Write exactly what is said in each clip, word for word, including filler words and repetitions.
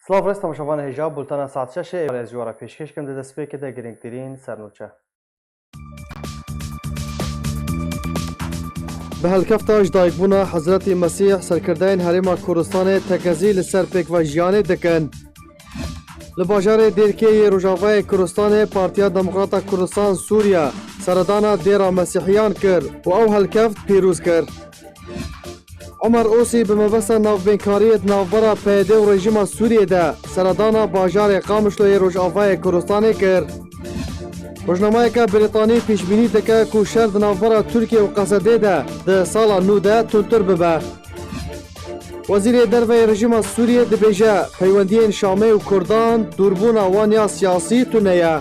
Silav rêz temaşevanê hêja, bultena saet şeşê ê ez ji we re pêşkêş kim, di destpêkê de girîngtirîn sernûçe. Bi helkefta ji dayikbûna Hezretî Mesîh, serkirdeyên Herêma Kurdistanê tekezî li ser pêkvejiyanê dikin. Li bajarê Dêrkê yê Rojavayê Kurdistanê Partiya Demokrata Kurdistan Sûriye seredana dêra Mesîhiyan kir û ew helkeft pîroz kir. Omer Osî bi mebesta navbênkariyê di navbera P Y D û rejîma Sûriyê de seredana bajarê Qamişlo yê Rojavayê Kurdistanê kir. Rojnamayeke Brîtanî pêşbînî dike ku şer di navbera Tirkiye û Qesedê de di sala nû de tundtir bibe. Wezîrê Derve yê rejîma Sûriyê dibêje, peywendiyên Şamê û Kurdan dûrbûna wan ya siyasî tune ye.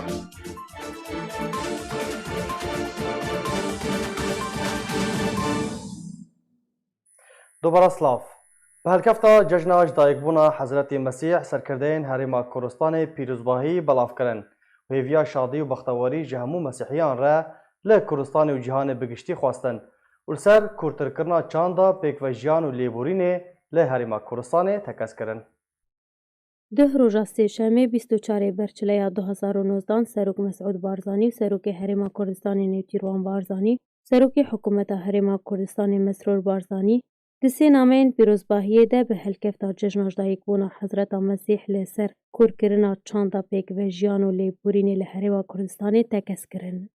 Dubara silav. Bi helkefta cejna ji dayikbûna Hezretî Mesîh, serkirdeyên Herêma Kurdistanê pîrozbahî belav kirin û hêviya şadî û bextewerî ji hemû mesîhiyan re li Kurdistanê û cîhanê bi giştî xwestin û li ser kûrtirkirina çanda pêkvejiyan û lêborînê li Herêma Kurdistanê tekez kirin. Duh roja sêşemê bîst û çarê berçileya du hezar û nozdan Serok Mesûd Barzanî û Serokê Herêma Kurdistanê Nêçîrvan Barzanî, Serokê Hikûmeta Herêma Kurdistanê Mesrûr Barzanî, di sê nameyên pîrozbahiyê de bi helkefta cejna ji dayikbûna Hezreta Mesîh li ser kûrkirina çanda pêkvejiyan û lêborînê li Herêma Kurdistanê tekez kirin.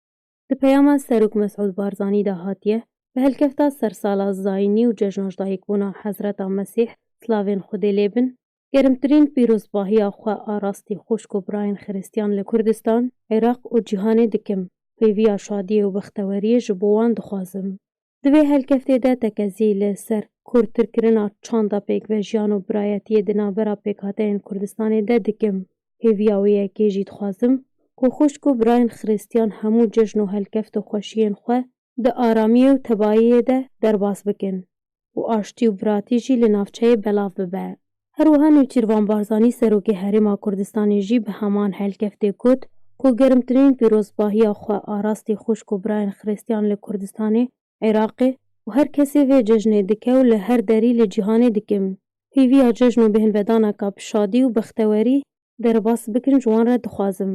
Di peyama Serok Mesûd Barzanî de hatiye, bi helkefta sersala zayînî û cejna ji dayikbûna Hezreta Mesîh, silavên Xwedê lê bin, germtirîn pîrozbahiya xwe a rastî xwişk û birayên Xirîstiyan li Kurdistan, Iraq û cîhanê dikim. Hêviya şadiyê û bexteweriyê ji bo wan dixwazim. Di vê helkeftê de tekezî li ser kûrtirkirina çanda pêkvejiyan û birayetiyê di navbera pêkhateyên Kurdistanê de dikim. Hêviya wê yekê jî dixwazim ku xwişk û birayên Xirîstiyan hemû cejn û helkeft û xweşiyên xwe di aramiyê û tebayiyê de derbas bikin û aştî û biratî jî li navçeyê belav bibe. Her wiha Nêçîrvan Barzanî Serokê Herêma Kurdistanê jî bi heman helkeftê got ku germtirîn pîrozbahiya xwe a rastî xwişk û birayên Xirîstiyan li Kurdistanê, Iraqê û her kesê vê cejnê dike û li her derî li cîhanê dikim. Hêviya cejn û bêhnvedaneka bi şadî û bextewerî derbas bikin ji wan re dixwazim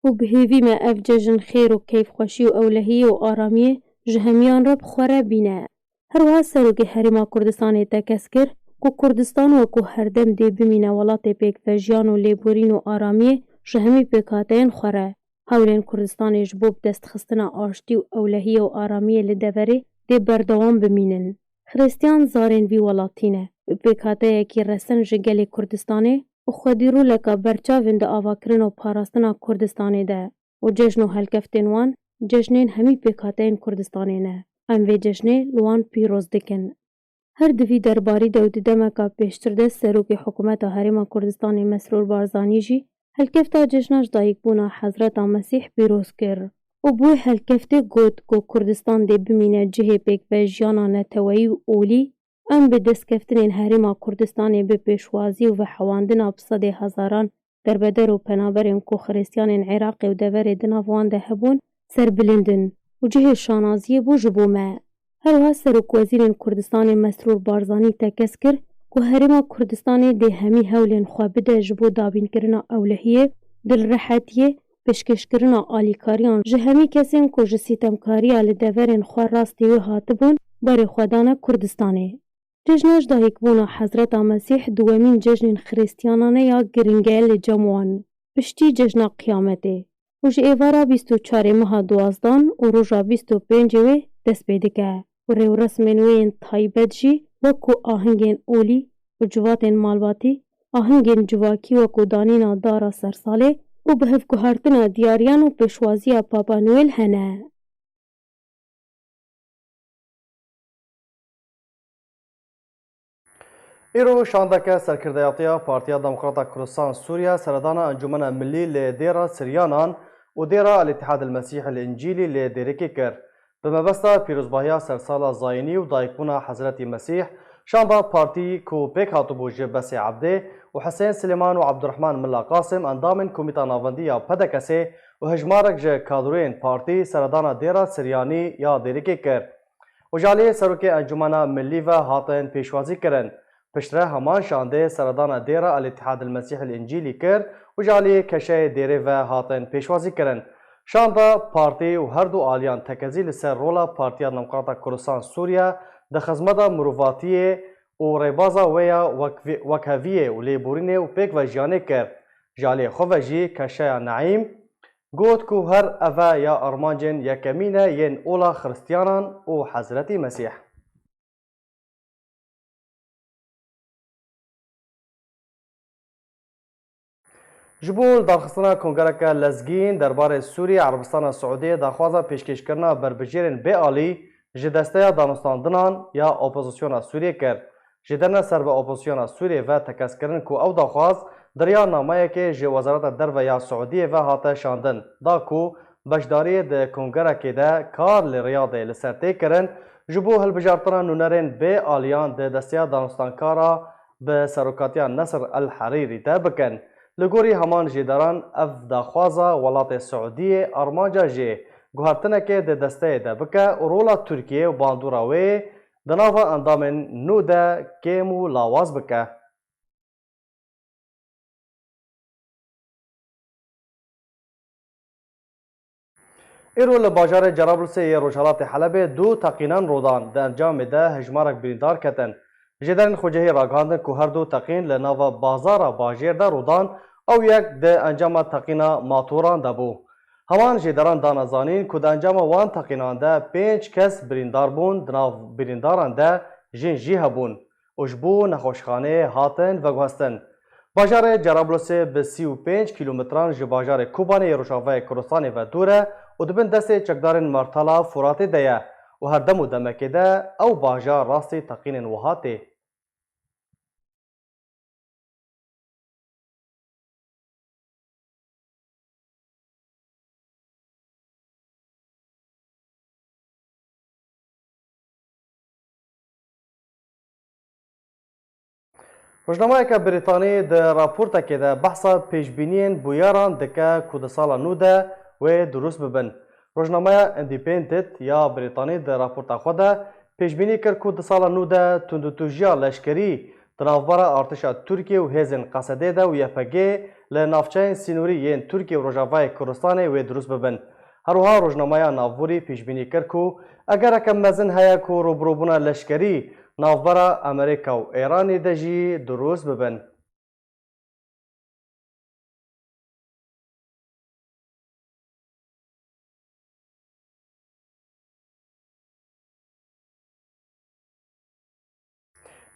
û bi hêvî me ev cejn xêr û keyfxweşî û ewlehiyê û aramiyê ji hemiyan re bi xwe re bîne. Her wiha Serokê Herêma Kurdistanê tekez kir ku Kurdistan wekû herdem dê bimîne welatê pêkvejiyan û lêborîn û aramiyê ji hemî pêkhateyên xwe re. Hewlên Kurdistanê ji bo bidestxistina aştî û ewlehiyê û aramiyê li deverê dê berdewam bimînin. Xirîstiyan zarên vî welatî ne. Bi pêkhateyekî resen ji gelê Kurdistanê û xwedî roleka berçav in di avakirin û parastina Kurdistanê de û cejn û helkeftên wan cejnên hemî pêkhateyên Kurdistanê ne. Em vê cejnê li wan pîroz dikin. Her di vî derbarî de û di demeka pêştir de Serokê Hikûmeta Herêma Kurdistanê Mesrûr Barzanî jî helkefta cejna ji dayikbûna Hezreta Mesîh pîroz kir û bi wê helkeftê got ku Kurdistan dê bimîne cihê pêkvejiyana neteweyî û olî. Em bi destkeftinên Herêma Kurdistanê bi pêşwazî û vehewandina bi sedê hezaran derbeder û penaberên ku Xirîstiyanên Iraqê û deverê di nav wan de hebûn, serbilind in û cihê şanaziyê bû ji bo me. Her wiha Serokwezîrên Kurdistanê Mesrûr Barzanî tekez kir ku Herêma Kurdistanê dê hemî hewlên xwe bide ji bo dabînkirina ewlehiyê, dilrehetiyê, pêşkêşkirina alîkariyan ji hemî kesên ku ji sîtemkariya li deverên xwe rastî wê hatibûn berê xwe dane Kurdistanê. Cejna ji dayikbûna Hezreta Mesîh duwemîn cejnên Xirîstiyanan e ya giring e li cem wan, piştî Cejna Qiyametê û ji êvara bîst û çarê meha duwazdan û roja bîst û pêncê wê dest pê dike û rêwresmên wê yên taybet jî wek ku ahingên olî û civatên malbatî, ahingên civakî wek ku danîna dara sersalê û bihevguhartina diyariyan û pêşwaziya Papa Noel hene. Îro şandeke serkirdeyatiya Partiya Demokrata Kurdistan Sûriye seredana Encûmena Milî li Dêra Siryanan û Dêra El Îtihad El Mesîh El Încîlî li Dêrikê kir. Bi mebesta pîrozbahiya sersala zayînî û dayikbûna Hezretî Mesîh, şanda partî ku pêk hatibû ji Besê Ebdê û Hisên Silêman û Ebdurehman Milla Qasim endamên Komîta Navendî ya P D K S'ê û hejmarek ji kadroyên partî seredana Dêra Siryanî ya Dêrikê kir. û ji aliyê Serokê Encûmena Milî ve hatin pêşwazî kirin. Piştre heman şandê seredana dêra El-Îtihad El-Mesîh El-Încîlî kir û ji aliyê keşeyê dêrê ve hatin pêşwazî kirin. Şanda partî û her du aliyan tekezî li ser rola Partiya Demokrata Kurdistan Sûriye di xizmeta mirovatiyê û rêbaza wê ya wekvî-, wekheviyê û lêborînê û pêkvejiyanê kir. Ji aliyê xwe ve jî keşeya Neîm got ku her eve ya armancên yekemîn e yên ola Xiristiyanan û Hezretî Mesîh. Ji bo lidarxistina kongereke lezgîn derbarê Sûriyê, Erebistana Siûdiyê daxwaza pêşkêşkirina berbijêrên bê alî ji desteya danûstandinan ya opozisyona Sûriyê kir. Ji derine serbe opozisyona Sûriyê ve tekez kirin ku ew daxwaz di riya nameyekê ji Wezareta Derve ya Siûdiyê ve hate şandin, da ku beşdariyê di kongerekê de kar li Riyadê li ser tê kirin, ji bo hilbijartina nûnerên bê aliyan di desteya danûstankara bi serokatiya Nesr El Herîrî de bikin. Li gorî heman jêderan ev daxwaza welatê Siûdiyê armanca jê guhertinekê di desteyê de bike û rola Tirkiyê û bandora wê di nava endamên nû de kêm û lawaz bike. Îro li bajarê Cerablusê yê rojhelatê Helebê du teqînan rûdan, di encamê de hejmarek birîndar ketin. Jêderên xwecihî ragihandin ku her du teqîn li nava bazara bajêr de rûdan, ew yek di encama teqîna matoran de bû. Heman jêderan dane zanîn ku di encama wan teqînan de pênc kes birîndar bûn, di nav birîndaran de jin jî hebûn û ji bo nexweşxaneyê hatin veguhestin. Bajarê Cerablosê bi sî û pênc kîlometran ji bajarê Kobanê yê Rojavayê Kurdistanê ve dûr e û di bin destê çekdarên Martala Furatê de ye û her dem û demekê de ew bajar rastî teqînên wiha tê. Rojnamayeke Brîtanî di raportekê de behsa pêşbîniyên bûyeran dike ku di sala nû de wê dirûst bibin. Rojnameya Independent ya Brîtanî di raporta xwe de pêşbînî kir ku di sala nû de tundûtûjiya leşkerî di navbera artêşa Tirkiyê û hêzên Qesedê de û Y P G li navçeyên sînorî yên Tirkiye û Rojavayê Kurdistanê wê dirûst bibin. Her wiha rojnameya navborî pêşbînî kir ku egereke mezin heye ku rûbirûbûna leşkerî navbera Amerîka û Îranê de jî dirûst bibin.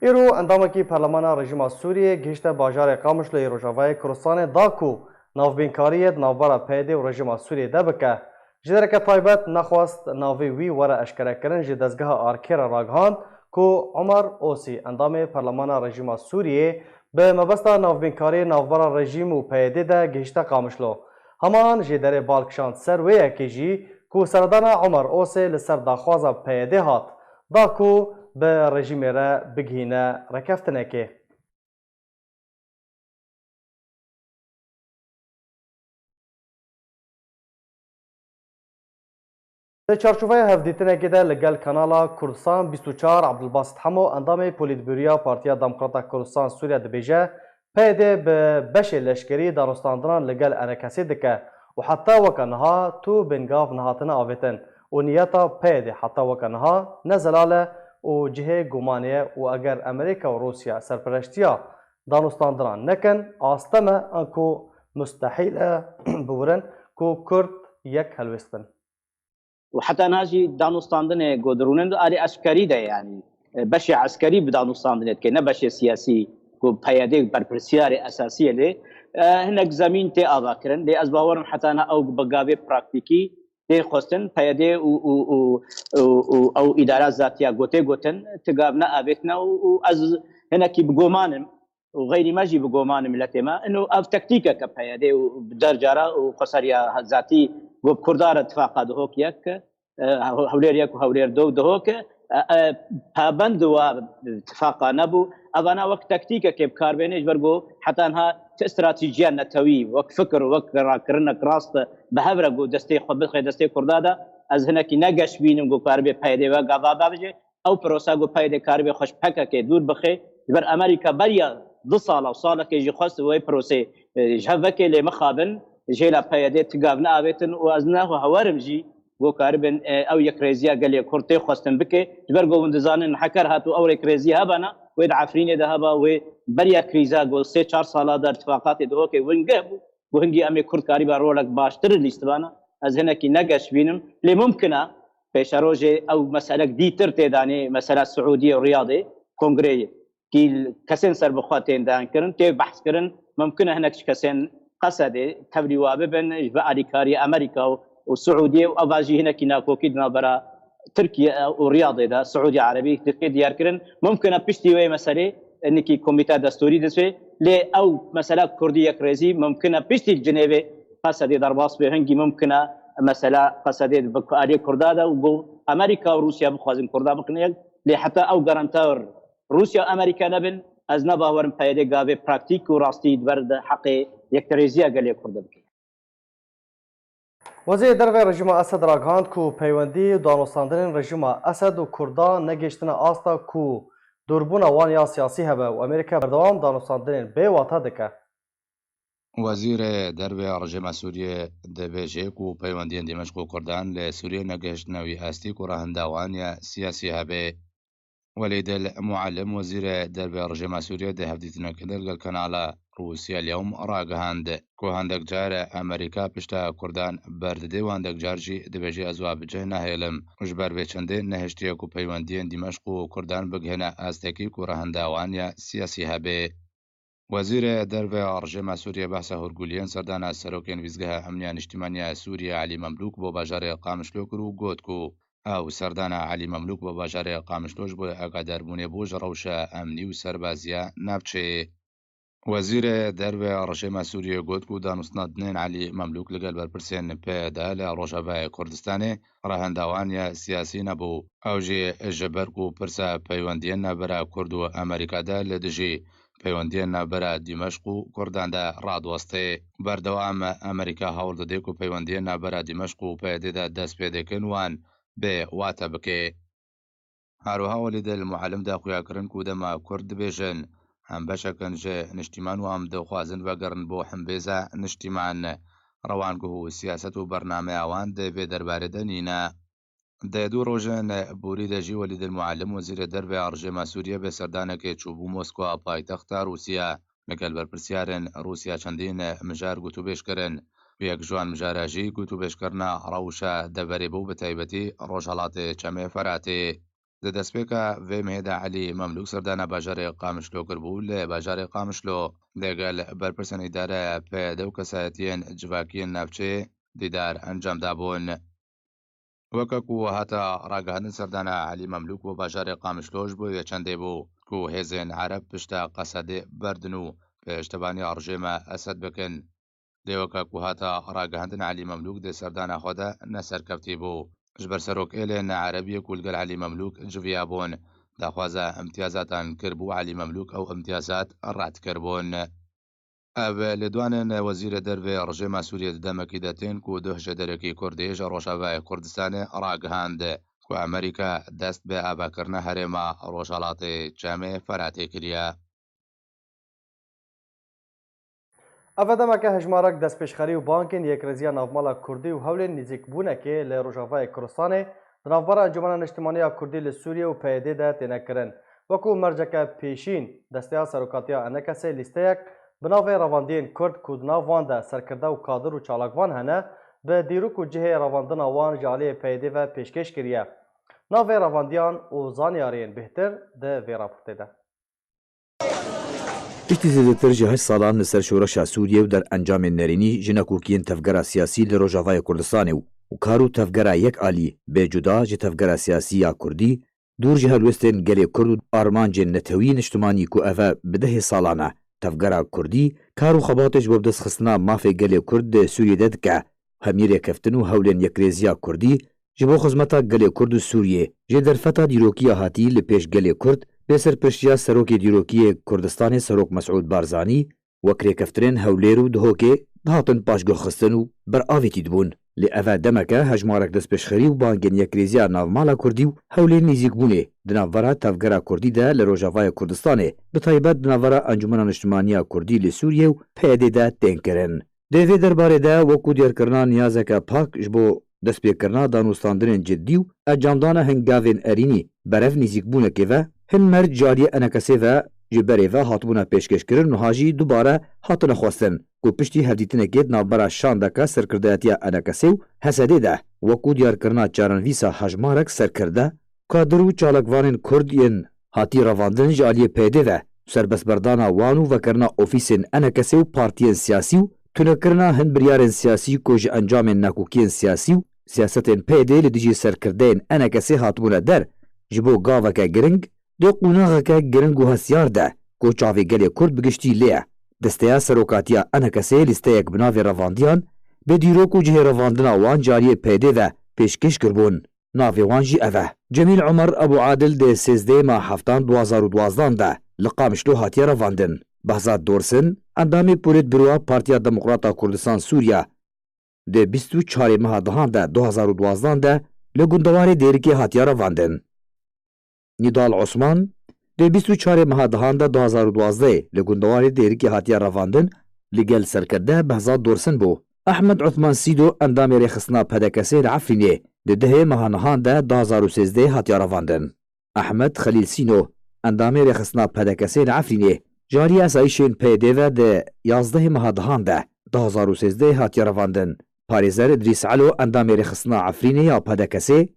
Îro endamekî Parlemana Rejîma Sûriyê gihişte bajarê Qamişlo yê Rojavayê Kurdistanê da ku navbînkariyê di navbera P Y D û rejîma Sûriyê de bike. Ji dereke taybet nexwest navê wî were eşkerekirin, ji dezgeha ARKê re ragihand ku Omer Osî, endamê Parlemana Rejîma Sûriyê, bi mebesta navbînkariyê navbera rejîm û P Y D de gihişte Qamişlo. Heman jêderê bal kişand ser wê yekê jî ku seredana Omer Osê li ser daxwaza P Y D hat, da ku bi rejîmê re bigihîne rêkeftinekê. Di çarçoveya hevdîtinekê de li gel Kanala Kurdistan bîst û çar, Abdulbasit Hemo, endamê Polîtbûroya Partiya Demokrata Kurdistan Sûriye dibêje, P Y D bi beşê leşkerî danûstandinan li gel E R K S'ê dike û heta weke niha tu bingav nehatine avêtin û niyeta P Y D heta weke niha ne zelal e û cihê gumanê ye û eger Amerîka û Rûsya serpereştiya danûstandinan nekin, aste me anku mustehîl e biwirin ku Kurd yek helwêst bin. û heta niha jî danûstandinê ku dirûnin di alî eskerî de, yanî, e, beşê eskerî bi danûstandinê dike, ne beşê siyasî ku P Y D berpirsiyarê esasî ye lê, e, hinek zemîn tê ava kirin. Lê ez bawer im heta niha ew bi gavê praktîkî tên xwestin, P Y D û, û, û, û, û ew îdara zatiya gotê gotin, ti gav ne avêtine û, û ez hinekî bi goman im. û xeyrî me jî bi goman in miletê me. Ino ev tektîkeke P Y D û bi der cara û xweseriya zatî ku bi Kurda re tifaqa dihok yek, e, Hew-, Hewlêr yek û Hewlêr du dihok, e, e, pabend wa tifaqa nebû. Evana wek tektîkekê bi kar bênê ji ber ku heta niha ti stratejiya netewî wek fikir û wek rakirinek rast bi hev re ku destê xwe bixê destê Kurda de ez hinekî ne geş bînim ku karibê P Y D ve gava bavêje. Ew prosa ku P Y D karibê xwe ji P K K dûr bixe, Ji ber Amerîka beriya du sala û salekê jî xwest wê prosê, e, ji hev veke, lê mixabin jêla P Y D ti gav neavêtin û ez ne hewerim jî ku karibin, e, ew yekrêziya gelê Kurd tê xwestin bike. Ji ber ku hûn dizanin heker hat û ew yekrêzî hebana, wê di Efrînê de heba, wê beriya krîza ku sê çar sala de irtifaqatê Duhokê wingeh bû, ku hingî em ê Kurd karîba rolek baştir lîstvana, ez hinekî ne geş bînim. Lê mumkin e pêşerojê ew meselek dîtir tê danê, mesela Siûdiyê û Riyadê, kongreyê, kî kesên serbixwe tên deyankirin, tê behs kirin, mumkin e hinek ji kesên Qesedê tevlî wa bibin, ji bi alîkariyê Amerîka û, û Siûdiyê û eva jî hinekî nakokî di navbera Tirkiye û Riyadê de, Siûdî Erebî, dike diyar kirin. Mumkin e piştî wê meselê, nikî komîta destûrî dizê, lê ew mesela Kurdî yekrêzî mumkin e piştî Cinêvê Qesedê derbas be, hingî mumkin e mesela Qesedê bi aliyê Kurda de û ku Amerîka û Rûsya bixwazin Kurda bixin yek, lê heta ew garantor Rûsya û Amerîka nebin, ez ne bawer im P Y D gavê praktîk û rastî di ber de heqê yekrêziya gelê Kurd de bike. Wezîrê Derve rejîma Esed ragihand ku peywendî û danûstandinên rejîma Esed û Kurdan negihiştine asta ku dûrbûna wan ya siyasî hebe û Amerîka berdewam danûstandinên bê wata dike. Wezîrê Derve rejîma Sûriyê dibêje ku peywendiyên Dîmeşq û Kurdan li Sûriyê negihiştine wî astî ku rehinda wan ya siyasî hebe. Welîd el Muallim, wezîrê derve rejîma Sûriyê, di hevdîtinekê de li gel kanala Rûsya Lewm ragihand ku hindek car Amerîka pişta Kurdan berdide û hindek car jî dibêje ez wa bi cih nahêlim û ji ber vê çendê nehiştiye ku peywendiyên Dîmeşq û Kurdan bigihine astekî ku rehinda wan ya siyasî hebe. Wezîrê Derve a Rejîma Sûriyê behsa hûrguliyên serdana Serokên Wîzgeha Emniya Niştîmaniya Sûriyê Elî Memlûk bo bajarê Qamişlo kir û got ku ew serdana Elî Memlûk bo bajarê Qamişlo ji bo agahdarbûnê bû ji rewşa emnî û serbaziya navçeyê. Wezîrê Derve a Rejîma Sûriyê got ku danûstandinên Elî Memlûk li gel berpirsên P Y D li Rojavayê Kurdistanê rehinda wan ya siyasî nebû. Ew jî ji ber ku pirsa peywendiyên navbera Kurd û Amerîka de li dijî peywendiyên navbera Dîmeşq û Kurdan de radiweste. Berdewam Amerîka hewl dide ku peywendiyên navbera Dîmeşq û P Y D de dest pê dikin wan bê wate bike. Her wiha Welîd el Muallim da xuyakirin ku dema Kurd dibêjin, em beşek in ji niştîman û em dixwazin vegerin bo himbêza niştîman. Rewanguh û siyaset û bernameya wan di vê derbarê de nîne. Di du rojên borî de jî Welîd el Muallim, wezîrê derve a rejîma Sûriyê, bi serdanekê çûbû Moskwa, paytexta Rûsya. Li gel berpirsiyarên Rûsya çendîn mijar gotûbêj kirin. Yek ji wan mijara jî gotûbêjkirina rewşa deverê bû, bi taybetî Rojhelatê Çemê Feratê. Di destpêka vê mehê de Elî Memlûk serdana bajarê Qamişlo kiribû, li bajarê Qamişlo li gel berpirsên îdareya P Y D û kesayetiyên civakiyên navçeyê dîdar encam dabûn. Weke ku hate ragihandin, serdana Elî Memlûk bo bajarê Qamişlo ji bo yê çendê bû ku hêzên Ereb pişta Qesedê berdin û pêştevaniya rejîma Esed bikin. Lê weke ku hate ragihandin, Elî Memlûk di serdana xwe de ne serkevtî bû. Ji ber serokêlên Erebiyê ku li gel Elî Memlûk civiya bûn, daxwaza imtiyazatan kiribû, Elî Memlûk ew imtiyazat red kiribûn. Ev lêdwanên wezîrê dervê rejîma Sûriyê di demekî de tên ku duh jêderekî Kurdî ji Rojavayê Kurdistanê ragihand ku Amerîka dest bi avakirina herêma Rojhelatê Çemê Feratê kiriye. Ev e demeke hejmarek destpêşxerî û bangên Yekrêziya Navmala Kurdî û hewlên nîzîkbûnekê li Rojavayê Kurdistanê di navbera Encûmena Niştimanî ya Kurdî li Sûriyê û P Y D de têne kirin. Wekû merceke pêşîn, Desteya Serokatiya Enekesê lîsteyek bi navê revandiyên Kurd ku di nav wan de serkirde û kadir û çalakvan hene, bi dîrok û cihê revandina wan ji aliyê P Y D ve pêşkêş kiriye. Navê revandiyan û zanyariyên bêhtir di vê raportê de. Piştî zêdetir ji heşt salan li ser şoreşa Sûriyê û derencamên nerînî ji nekokiyên tevgera siyasî li Rojavayê Kurdistanê û, û kar û tevgera yek alî bê cuda ji tevgera siyasî ya Kurdî, dûr ji helwestên gelê Kurd û armancên netewî niştimanî ku ev e bi dehê salan e, tevgera Kurdî kar û xebatê ji bo bidestxistina mafê gelê Kurd di Sûriyê de dike. Hemî rêkeftin û hewlên yekrêziya Kurdî ji bo xizmeta gelê Kurd û Sûriyê jê derfeta dîrokiya hatî li pêş gelê Kurd bê serpirştiya Serokê Dîrokiyê Kurdistanê Serok Mesûd Barzanî wek rêkeftinên Hewlêr û Duhokê dihatin paşguhxistin û beravêtî dibûn. Lê ev e demeke hejmarek destpêşxerî û bangên yekrêziya navmala kurdî û hewlên nêzîkbûnê di navbera tevgera kurdî de li Rojavayê Kurdistanê, bi taybet di navbera Encûmena Niştimaniya Kurdî li Sûriyê û P Y D de tên kirin. Di vê derbarê de wekû diyarkirina niyazeke pak ji bo destpêkirina danûstandinên ciddî û encamdana hin gavên erînî berev nêzîkbûnekê ve, hin merc ji aliyê ENKSê ve ji berê ve hatibûne pêşkêşkirin, niha jî dubare hatine xwestin ku piştî hevdîtinekê di navbera şandeke serkirdayetiya ENKSê û HSDê de wekû diyarkirina çarenivîsa hejmarek serkirde, kadir û çalakvanên kurd yên hatî revandin ji aliyê P Y D ve, serbestberdana wan û vekirina ofîsên ENKSê û partiyên siyasî û tunekirina hin biryarên siyasî ku ji encamên nakokiyên siyasî û siyasetên P Y D li dijî serkirdeyên ENKSê hatibûne der, ji bo gaveke giring, di qonaxeke giring û hestiyar de ku çavê gelê kurd bi giştî lê ye. Desteya serokatiya ENKSê lîsteyek bi navê revandiyan, bi dîrok û cihê revandina wan ji aliyê P Y D ve pêşkêş kiribûn. Navê wan jî ev e. Cemîl Omer Ebû Adil di sêzdehê meha heftan du hazar û duwazdan de li Qamişlo hatiye revandin. Behzat Dorsin, endamê Polîtbîroya Partiya Demokrata Kurdistan Sûriye, di bîst û çarê meha dehan de du hazar û duwazdan de li gundewarê Dêrikê hatiye revandin. Nîdal Osman, di bîst û çarê meha dehan de du hazar û duwazdehê li gundewarê Dêrikê hatiye revandin, li gel serkirde Behzat Dorsin bû. Ehmed Uthman Sîdo, endamê rêxistina P D K S'ê li Efrînê, di dehê meha nihan de du hazar û sêzdehê hatiye revandin. Ehmed Xelîl Sîno, endamê rêxistina P D K S'ê li Efrînê, ji aliyê esayîşên P Y D ve di yazdehê meha dehan de du hazar û sêzdehê hatiye revandin. Parêzer Îdrîs Elo, endamê rêxistina Efrînê ya P D K S'ê,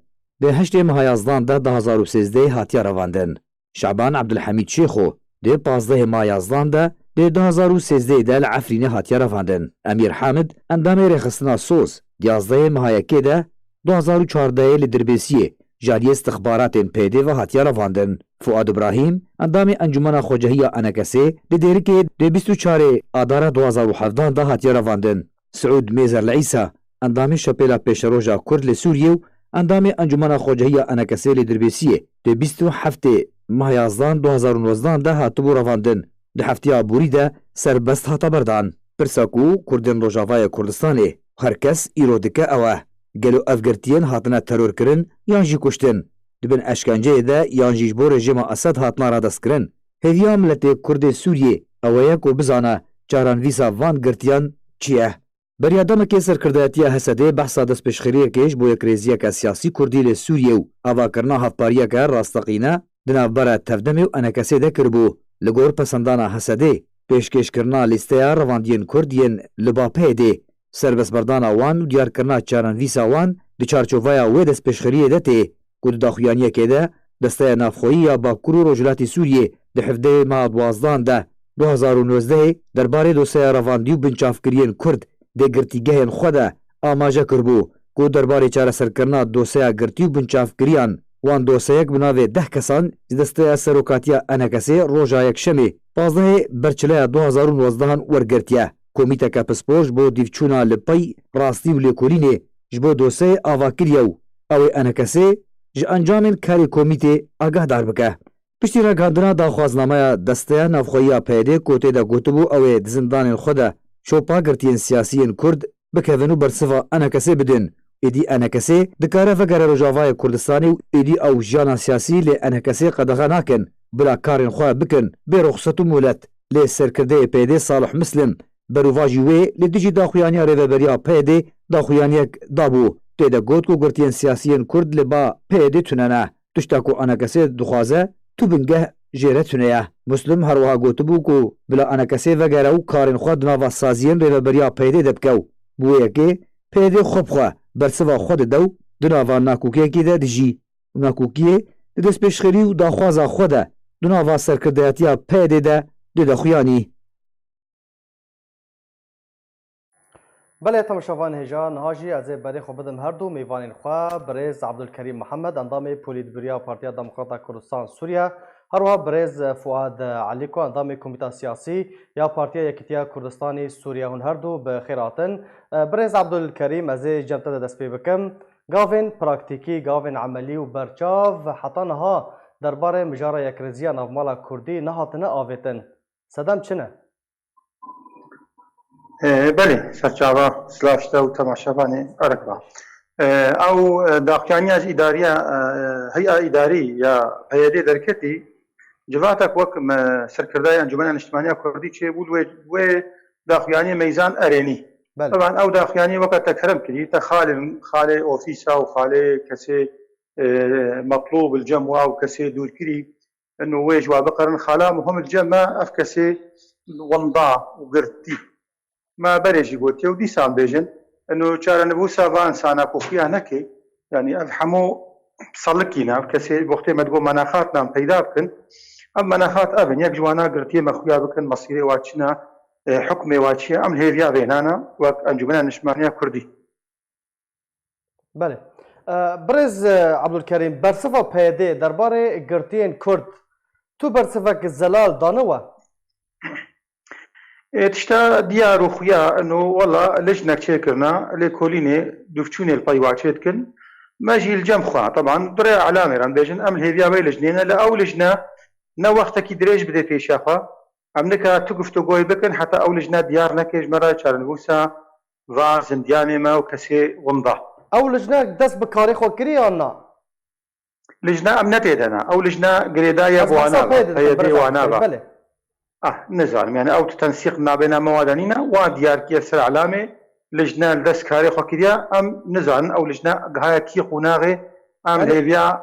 di heştê meha yazdan de du hazar û sêzdehê hatiye revandin. Şaban Ebdulhemîd Şêxo, di pazdehê meha yazdan de, di du hazar û sêzdehê de li Efrînê hatiye revandin. Emîr Hamid, endamê rêxistina Soz, di yazdehê meha yekê de du hazar û çardehê li Dirbêsiyê ji aliyê istixbaratên P Y D ve hatiye revandin. Fuad Ibrahîm, endamê Encûmena Xwecehiya ENKSê, di Dêrikê di bîst û çarê Adara du hazar û hevdan de hatiye revandin. Siûd Mêzer li Îsa, endamê Şepêla Pêşeroja Kurd li Sûriyê û endamê Encûmena Xwecehiya ENKSê li Dirbêsiyê, di bîst û heftê meha yazdan du hazar û nozdan de hatibû revandin. Di hefteya borî de serbest hate berdan. Pirsa ku Kurdên Rojavayê Kurdistanê, her kes îro dike ew e: gelo ev girtiyên hatine terorkirin yan jî kuştin, di bin eşkenceyê de yan jî ji bo rejîma Esed hatine radestkirin? Hêviya miletê Kurdê Sûriyê ew ye ku bizane çarenivîsa van girtiyan çi ye. Beriya demekê serkirdayetiya H S D'ê behsa destpêşxeriyekê ji bo yekrêziyeke siyasî kurdî li Sûriyê û avakirina hevpariyeke rasteqîne di navbera Tevdemê û ENKSê de kiribû. Li gor pesendana H S D'ê, pêşkêşkirina lîsteya revandiyên kurd yên li ba P Y D'ê, serbestberdana wan û diyarkirina çarenivîsa wan di çarçoveya wê destpêşxeriyê de tê ku di daxuyaniyekê de Desteya Navxweyî ya Bakur û Rojhilatî Sûriyê di hevdehê meha duwazdan de du hazar û nozdehê derbarê dosyeya revandî û binçavkiriyên kurd di girtîgehên xwe de amaje kiribû ku derbarê çareserkirina dosyeya girtî û binçavkiriyan wan dosyeyek bi navê deh kesan ji desteya serokatiya ENKSê roja Yekşemê pazdehê Berçileya du hazar û nozdehan wergirtiye. Komîteke pispor ji bo dîvçûna li pey rastî û lêkolînê ji bo dosyeyê ava kiriye û ew ê ENKSê ji encamên karê komîtê agahdar bike. Piştî ragihandina daxwaznameya Desteya Navxweyî ya P Y D'ê ku tê de gotibû ew ê di zindanên xwe de çopa girtiyên siyasî yên Kurd bikevin û bersiva ENKSê bidin, êdî ENKSê dikare vegere Rojavayê Kurdistanê û êdî ew jiyana siyasî li ENKSê qedexe nakin, bila karên xwe bikin bê ruxset û molet. Lê serkirdeyê P Y D'ê Salih Muslim, berovajî wê li dijî daxuyaniya rêveberiya P Y D'ê daxuyaniyek dabû. Tê de got ku girtiyên siyasî yên Kurd li ba P Y D'ê tune ne. Tişta ku ENKSê dixwaze tu bingeh jê re tune ye. Muslim her wiha gotibû ku bila ENKSê vegere û karên xwe di nava saziyên rêveberiya P Y D'ê de bike û bi wê yekê P Y D xwe bi xwe bersiva xwe dide û di nava nakokiyekê de dijî û nakokiyê di destpêşxerî û daxwaza xwe de di nava serkirdayetiya P Y D'ê de dide xuyanî. Belê, temaşevan hêja, niha jî ez ê berê xwe bidim her du mêvanên xwe, birêz Abdulkerîm Mihemed, endamê Polîtbîroya Partiya Demokrata Kurdistan Sûriye, her wiha birêz Fuad Elîko, endamê Komîta Siyasî ya Partiya Yekîtiya Kurdistanê Sûriye. Hûn her du bi xêr hatin. Birêz Abdulkerîm, ez ê cem te de dest pê bikim. Gavên praktîkî, gavên emelî û berçav heta niha derbarê mijara yekrêziya navmala kurdî nehatine avêtin. Sedem çi ne? E, belê, serçava silav ji te û temaşevanê erk ba. E, ew, e, daxuyaniya ji îdariya, e, hey'a îdarî ya P Y D derketî, civatek wek me serkirdayê Encûmena Niştimaniya Kurdî çêbû, wê, wê daxuyaniyê meyzan erênî. Belê. Teban ew daxuyaniyê weke te kerem kirî, te xalê, xalê ofîsa û xalê kesê, e, metlûb li cem wa û kesê dûrkirî, eno wê ji wa biqerin, xala muhim li cem me ev kesê winda û girtî. Me berê jî gotiye û dîsan bêjin, eno çarenivûsa va insana ku xuya neke, yanî ev hemû selikî ne, ev kesê wextê me digot menaxat nan peyda bikin, ev menaxat ev in, yek ji wana girtiyê me xuya bikin, mesîrê wa çi ne, e, hukmê wa çi ye, em li hêviya vêna ne, wek Encûmena Niştimaniya Kurdî. Belê. E, Birêz, e, Abdulkerîm, bersiva P Y D derbarê girtiyên Kurd, tu bersivek zelal dane we? Ê, tişta diyar û xuya, eno wela lijnek çêkirina, lêkolînê dûvçûnê li pey wa çêdikin. Me jî li cem xwe, teban, durê elamê re em bêjin, em li hêviya wê lijnê ne, li ew lijne ne wextekî dirêj bidê pêşiya xwe. Em nika tu guftûgoyê bikin, heta ew lijne diyar neke ji me re çarenivûsa va zindiyanê me û kesê winda. Ew lijne dest bi karê xwe kirî yan na? Lijne em ne tê de ne. Ew lijne girêdayî ya bi wana va, P Y D wana va. Belê. Ah, nizanim, yani ew tu tensîq nabêna me wa de nîne, wa diyar kiye ser elamê, lijne li dest karê xwe kiriye, em nizanin ew lijne gihaya kî qonaxê, em hêviya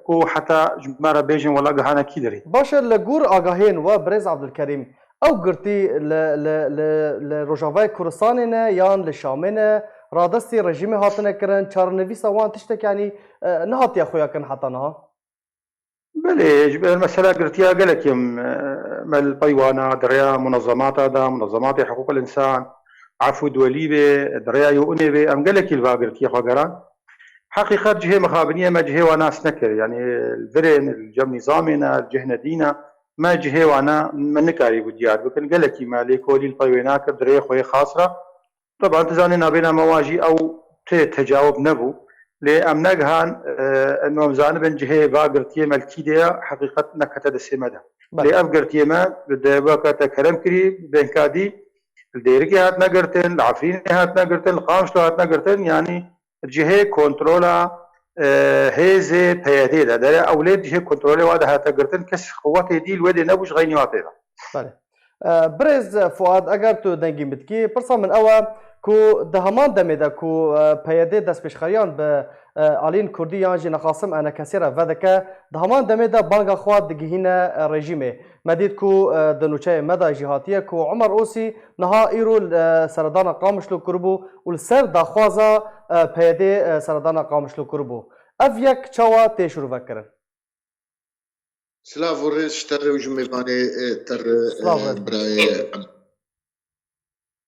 ku heta ji me re bêjin wela gihana kî derê. Baş e, li gor agahiyên we, Birêz Abdulkerîm, ew girtî li, li, li, li Rojavayê Kurdistanê ne yan li Şamê ne, radestî rejîmê hatine kirin, çarenivîsa wan tiştek, yanî, e, nehatiye xuya kirin heta niha? Belê, ji ber mesela girtiya gelekî em, e, me li pey wana di rêya munezemata de, munezematê hiqûqil însan, Efû Duwelî bê, di rêya Yûnê bê, em gelekî li va girtiyê xwe geran. Heqîqet cihê mixabiniyê me cihê wa nas nekir. Yanî li virên, li cem nîzamê ne, li cih nedî ne, me cihê wana me nikarîbû diyar bikin. Gelekî me lêkolîn pey wê nakir di rêyê xwe yê xas re. Teban tu zanî nabêna me wa jî ew tê tecawib nebû. Lê em negihan, e, em zanibin cihê va girtiyê me li kî de ye, heqîqet nekete destê me de. Belê. Lê ev girtiyê me di weke te kerem kirî, bênkadî li Dêrikê hatine girtin, li Efrînê hatine girtin, li Qamişlo hatine girtin, yanî cihê kontrola, e, hêzê P Y D de, dere ew lê cihê kontrolê wa de hate girtin, kes qewetê dî li wê dê nebû ji xeynî wa tê de. Belê. E, Birêz Fuad, eger tu dengî min dikî, pirsa min ew e ku di heman demê de ku, e, P Y D destpêşxeriyan bi, e, aliyên Kurdî yan jî nexasim E N K S'ê re vedike, di heman demê de banga xwe digihîne, e, rejîmê. Me dît ku, e, di nûçeyê me de jî hatiye ku Omer Osî niha îro, e, seredana Qamişlo kiribû û li ser daxwaza, e, P Y D, e, seredana Qamişlo kiribû. Ev yek çawa tê şîrove kirin? Silav û rêz ji te re û ji mêvanê, e, te re, Silav e, rêz. Birayê Em.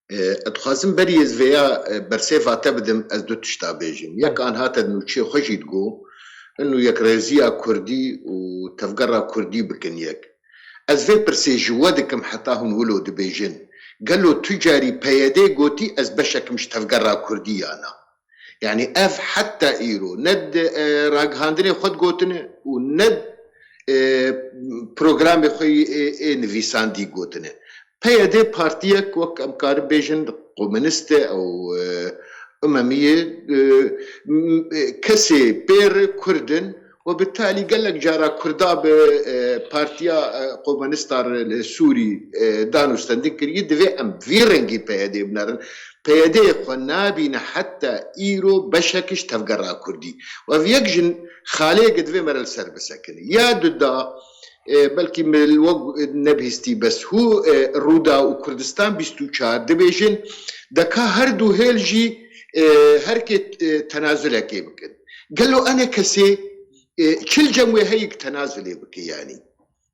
E, ez dixwazim berî ez vêya, e, bersêva te bidim, ez du tişta bêjim. Yek, Belê. An hate nûçeyê xwe jî digo, inu yekrêziya Kurdî û tevgera Kurdî bikin yek. Ez vê pirsê ji we dikim heta hûn wilo dibêjin. Gelo tu carî P Y D gotî ez beşekim ji tevgera Kurdî ya na? Yanî ev heta îro ne di, e, ragihandinê xwe digotine û ne, e, programê xwe yê, ê, ê nivîsandî gotine. P Y D partiyek wek em karin bêjin komunîst e û, e, umemî ye, e, m-, e, kesê pê re Kurd in û bi talî gelek cara Kurda bi, e, partiya, e, komunîsta re li Sûrî, e, dan û stendin kiriye, divê em vî rengî P Y D binerin. P Y D xwe nabîne heta îro beşek ji tevgera Kurdî. Û ev yek jin xaleyek divê me re li ser bisekine. Ya duda, e, belkî min li we nebihîstî, bes hû, e, Rûda û Kurdistan bîst û çar dibêjin, deka her du hêl jî, e, herkê, e, tenazulekê bikin. Gelo E N K S'ê, e, çi li cem wê heyî ku tenazulê bike yanî?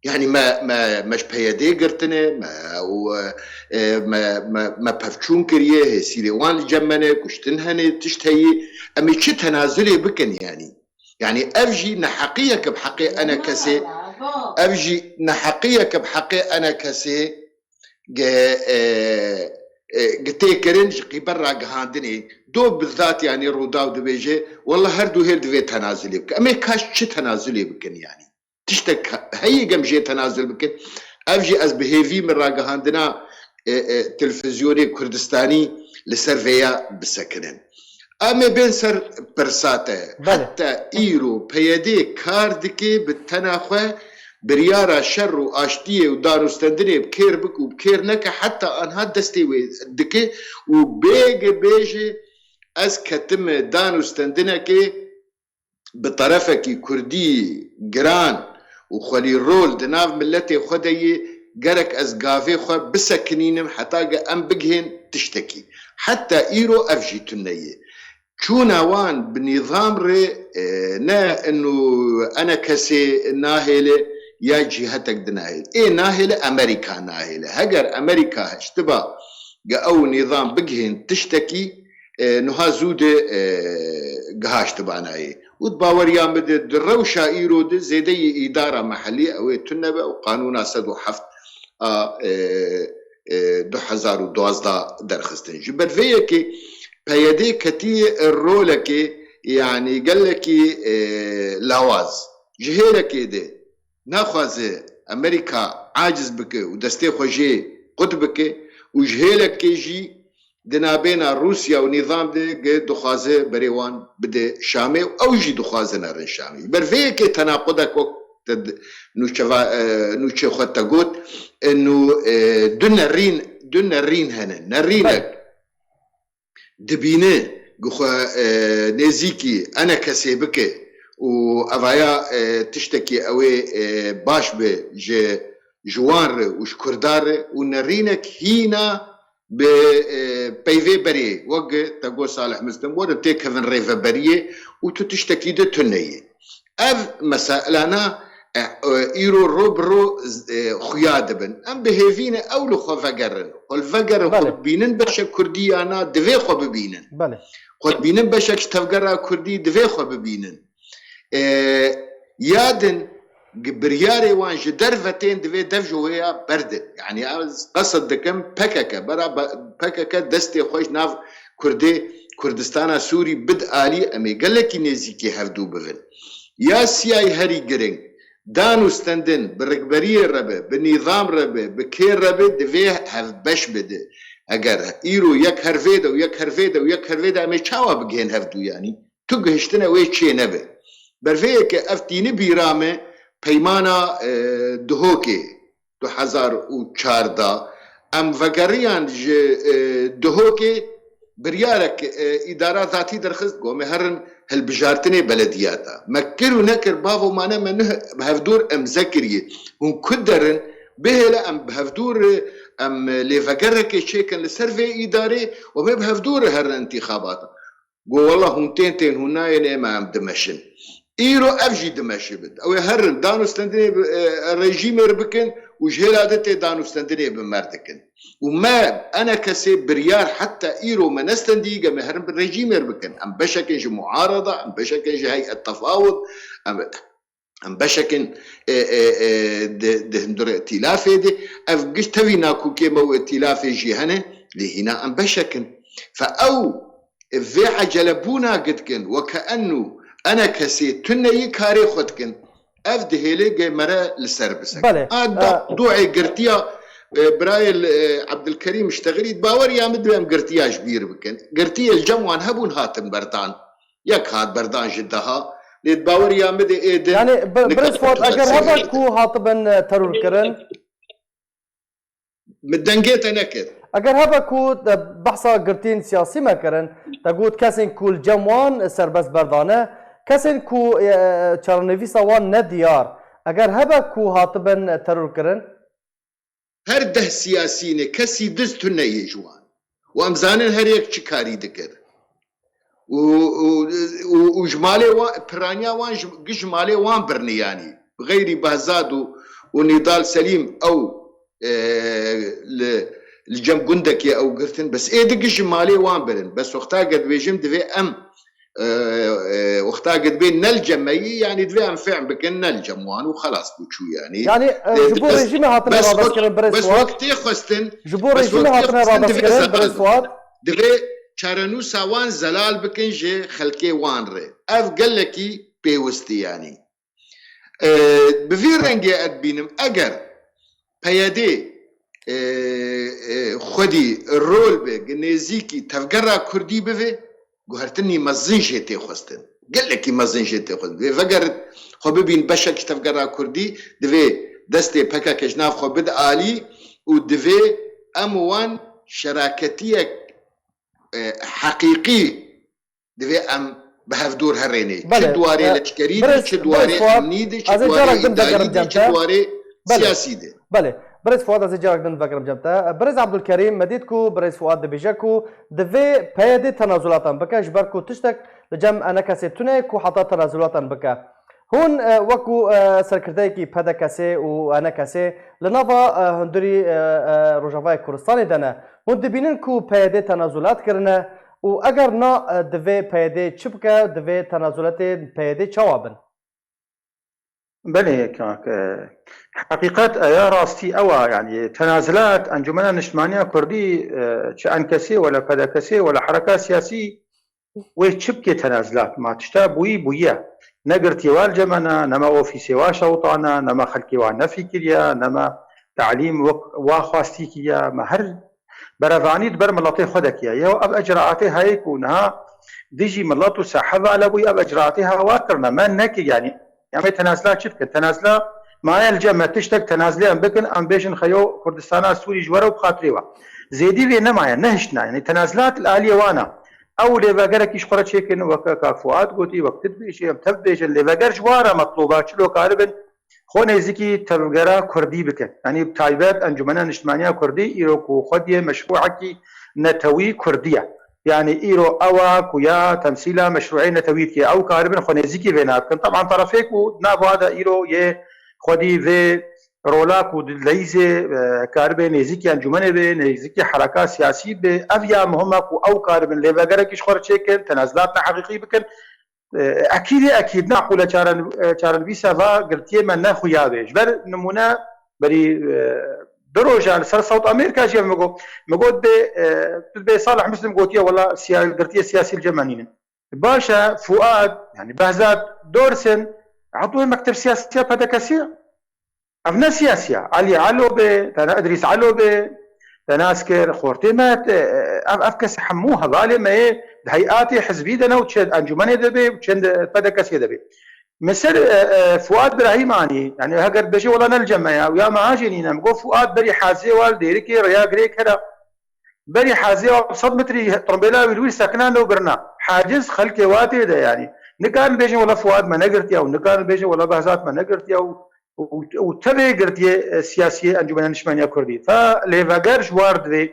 Yanî me, me, me ji P Y D girtine, me û, e, me, me, me pevçûn kiriye, hêsîrê wan li cem me ne, kuştin hene, tişt heyî. Em ê çi tenazulê bikin yanî? Yanî ev jî neheqiyek bi heqê E N K S'ê, ev jî neheqiyek bi heqê E N K S'ê ge, e, e, ge tê kirin ji qîber ragihandinê. Do bizat yanî Rûdaw dibêje, wela her du hêl divê tenazulê bike. Em ê kaş çi tenazulê bikin yanî? Tiştek heyî gem jê tenazul bikin. Ev jî ez bi hêvî min ragihandina, e, e, televîzyonê Kurdistanî li ser vêya bisekinin. Em ê bên ser pirsa te. Belê. Heta îro P Y D kar dike, bi tena xwe biryara şer û aştiyê û danûstendinê bi kêr bike û bi kêr neke, heta anha destê wê dike û bêge bêje, ez ketime danûstendinekê bi terefekî kurdî giran û xwelî rol di nav miletê xwe de yê, gerek ez gavê xwe bisekinînim heta ge em bigihên tiştekî. Heta îro ev jî tune ye. Çûna wan bi nîzam rê, e, ne inu enekesê nahêle ya cîhetek dinahêle. Ê nahêle, Amerîka nahêle. Heger Amerîka hiştiba ge ew nîzam bigihên tiştekî, e, nuha zû de, e, gihaştiba nayê. Û di baweriya min de di rewşa îro de zêdeyî îdara mehellî ew ê tune be û qanûna sed û heft a, e, e, du hezar û duwazdeh derxistin. Ji ber vê yekê P Y D ketiye rolekê, yanî gelekî, e, lawaz. Ji hêlekê de naxwaze Amerîka aciz bike û destê xwe jê qut bike û ji hêlekê jî di nabêna Rûsya û nîzam de ge dixwaze berê wan bide Şamê û ew jî dixwaze nerin Şamê. Ji ber vê yekê tenaqudek wek te di nûçeva-, e, nûçê xwe te got, e, nû, e, du nerîn, du nerîn hene. Nerînek Belê. dibîne, gi xwe, e, nêzîkî enekesê bike û evaya, e, tiştekî ew ê, e, baş be ji, ji wan re û ji Kurdan re û nerînek hîna bi, e, peyvê berê, wek te got Salih Muslim, werin têkevin rêveberiyê û tu tiştekî de tune yî. Ev meselana, e, e, îro ro bi ro, e, xuya dibin. Em bi hêvî ne ew li xwe vegerin. Xwe li vegerin, xwe Belê. dibînin beşek Kurdî ya na, divê xwe bibînin. Belê. Xwe dibînin beşek ji tevgera Kurdî, divê xwe bibînin. E, ya din gi-, biryarê wan ji derve tên divê dev ji wêya berdin. Yanî ez qesd dikim P K K, bera be-, P K K destê xwe ji nav Kurdê Kurdistana Sûrî bid alî, em ê gelekî nêzîkî hevdû bivin. Ya siyayî herî giring, dan û stendin bi rikberiyê re be, bi nîzam re be, bi kê re be, divê hevbeş bide. Eger îro yek her vê de û yek her vê de û yek her vê de, em ê çawa bigihên hevdû yanî? Tu gihiştine wê çê nebe. Ber vê yekê ev tîni bîra me peymana, e, Duhokê du hezar û çardeh. Em vegeriyan ji, e, Duhokê biryarek, e, îdara zatî derxist, got me herin hilbijartinê belediyata. Me kir û nekir, bavo mane me nuh bi hevdûr imze kiriye. Hûn ku derin, bihêle em bi hevdûr, em lêvegerekê çêkin li ser vê îdarê û me bi hevdûr herin întîxabata. Got, wela hûn tên tên, hûn nayên, ê me em dimeşin. Îro ev jî dimeşibin. Ew ê herin danûstendinê bi, e, rejîmê re bikin û ji hêla de tê danûstendinê bi me re dikin. Û me enekesê biryar heta îro me nestendî ge me herin bi rejîmê re bikin. Em beşekin ji muarada, em beşekin ji heyet tefawud, em Em beşekin, e, e, e, di, di hundir îtîlafê de, ev giş tevî nakokê me û îtîlafê jî hene, lê hîna em beşekin. Fe ew, e, vê ecelebûna gi dikin, weke enû enekesê tuneyî karê xwe dikin. Ev dihêlê ge mere li ser bisek. Belê. A da, E, duê girtiya, e, birayê li, e, Ebdilkerîm Ştexilî, baweriya min divê em girtiya ji bîr bikin. Girtiyê li cem wan hebûn, hatin berdan. Yek hat berdan ji deha, lê di baweriya min de ê din Yani, bi-, nika Birêz Fuat, eger hebe ku hatibin, e, teror kirin? Min dengê te nekir. Eger hebe ku te behsa girtiyên siyasî me kirin, te got kesên ku li cem wan serbest berdane, kesên ku, e, e, çarenivîsa wan ne diyar, eger hebe ku hatibin teror kirin? Her deh siyasî ne kesî diz tune yê ji wan. Û em zanin her yek çi karî dikir. Û, û, û, û ji malê wan, piraniya wan ji, giş ji malê wan birni yanî. Bi xeyrî Behzad û, û Nîdal Selîm ew, e, li, li cem gundekê ew girtin. Bes ê di giş ji malê wan birin. Bes wexta ge dibêjim divê em e, e, wexta ge dibê ne li cem me yî, yanî divê em fehm bikin ne li cem wan û xelas bû çû yanî. Yanî, e, Lê ji bo bes, rejîmê hatine bes wek, radestkirin, Birêz bes Fuat? wek tê xwestin, Ji bo bes rejîmê wek tê hatine xwestin divê radestkirin, zelal Birêz bû. Fuat? Divê çarenûsa wan zelal bikin ji xelkê wan re. Ev gelekî pêwist e yanî. E, bi vî rengê ez dibînim, eger P Y D e, e, xwedî rol bi, nêzîkî tevgera Kurdî bivê, guhertinî mezin jê tê xwestin. Gelekî mezin jê tê xwestin. Divê vegerit xwe bibîn beşek ji tevgera Kurdî, divê destê P K K ji nav xwe bide alî û divê em wan şeraketiyek, e, heqîqî divê em bi hevdûr herênê. Belê, Çi di warê e, leşkerî de, birêz, çi di birêz warê Fuat, emnî de, çi ez ê di warê carek din îdarî vegerim de, cem çi te. Di warê Belê. Siyasî de. Belê. Birêz Fuat, ez ê carek din vegerim cem te. Birêz Abdulkerîm, me dît ku birêz Fuat dibêje ku divê P Y D tenazulatan bike, ji ber ku tiştek li cem enekesê tune ku heta tenazulatan bike. Hûn, e, wekû, e, serkirdeyekî P D K S û enekesê li nava, e, hundirî, e, e, Rojavayê Kurdistanê de ne. Hûn dibînin ku P Y D tenazulat kirine û eger na, e, divê P Y D çi bike, divê tenazulatê P Y D çawa bin? Belê kak, e, heqîqet eya rastî ew a, yanî tenazilat Encûmena Niştimaniya Kurdî, e, çi enkesê wela P D K S wela hereka siyasî wê çi bikê tenazilat? Ma tişta bûyî bûye. Ne girtiyê wa li cemena, ne me ofîsê wa şewitana, ne me xelkê wa nefîkiriya, ne me talîm wek wa xwastî kiriya, me her berevanî di ber miletê xwe de kiya. Yew ev icraatê heye ku niha dijî milet û sahe vala bûye, ev icraatê hawar kirine. Me nekir, yanî em ê tenazila çi dikin? Tenazila maye li cem me tiştek tenazilê em bikin, em bêjin xeyo Kurdistana Sûrî ji we re û bi xatirê we. Zêdî vê nemaye, nehiştina. Yanî tenazilat li aliyê wan e. Ew lêvegerekî ji xwe re çêkin, weke kak Fuat gotî, wek tu dibêjî, em tev dibêjin. Lêveger ji wa re metloba çilo karibin xwe nêzîkî tevgera Kurdî bikin. Yanî bi taybet Encûmena Niştimaniya Kurdî îro ku xwediyê meşrûekî netewî Kurdî ye. Yanî îro ew a ku ya temsîla meşrûeyê netewî dike. Ew karibin xwe nêzîkî vê nabikin. Teban terefê ku nav wa de îro yê xwedî vê rola ku di leyîzê, e, karibe nêzîkî encûmenê be, nêzîkî hereka siyasî be, ev ya muhim e ku ew karibin lêvegerekî ji xwe re çêkin, tenazilatna heqîqî bikin. E, ekîdê ekîd, ne qûle çaren-, e, çarenivîsa va girtiyê me ne xuya be. Ji ber nimûne berî, e, du roja li ser South America jî ev min got. Min got bê, e, tu bê Salih Muslim gotiye wela siya-, girtiyê siyasî li cem me nînin. Baş e, Fuat, yanî Behzat Dorsin, etûyê mekteb siyasiya P D K S. Ev ne siyasiya. Elî Elo be, tena Idrîs Elo be, tena ez kir, xortê me, e, e, ev, ev kes hemû hevalê me yê di heyatê hizbî de ne û çi encûmenê de be û çi di P D K S de be. Min ser, e, e, Fuat Birahîm anî, yanî heger dibêje wela ne li cem me ya, û ya me an jê nîne, min got Fuat berî hazê wa li Dêrikê rêya girê kera. Berî hazê wa sed metrî trombêla wî li wir sekinand û birina. Haciz xelkê wa tê de yanî. Nikarin bêjin wela Fuat me negirtiya û nikarin bêjin wela Behzat me negirtiya û, û, û tevê girtiyê, e, siyasiyê Encûmena Niştimaniya Kurdî. Fa lêveger ji war divê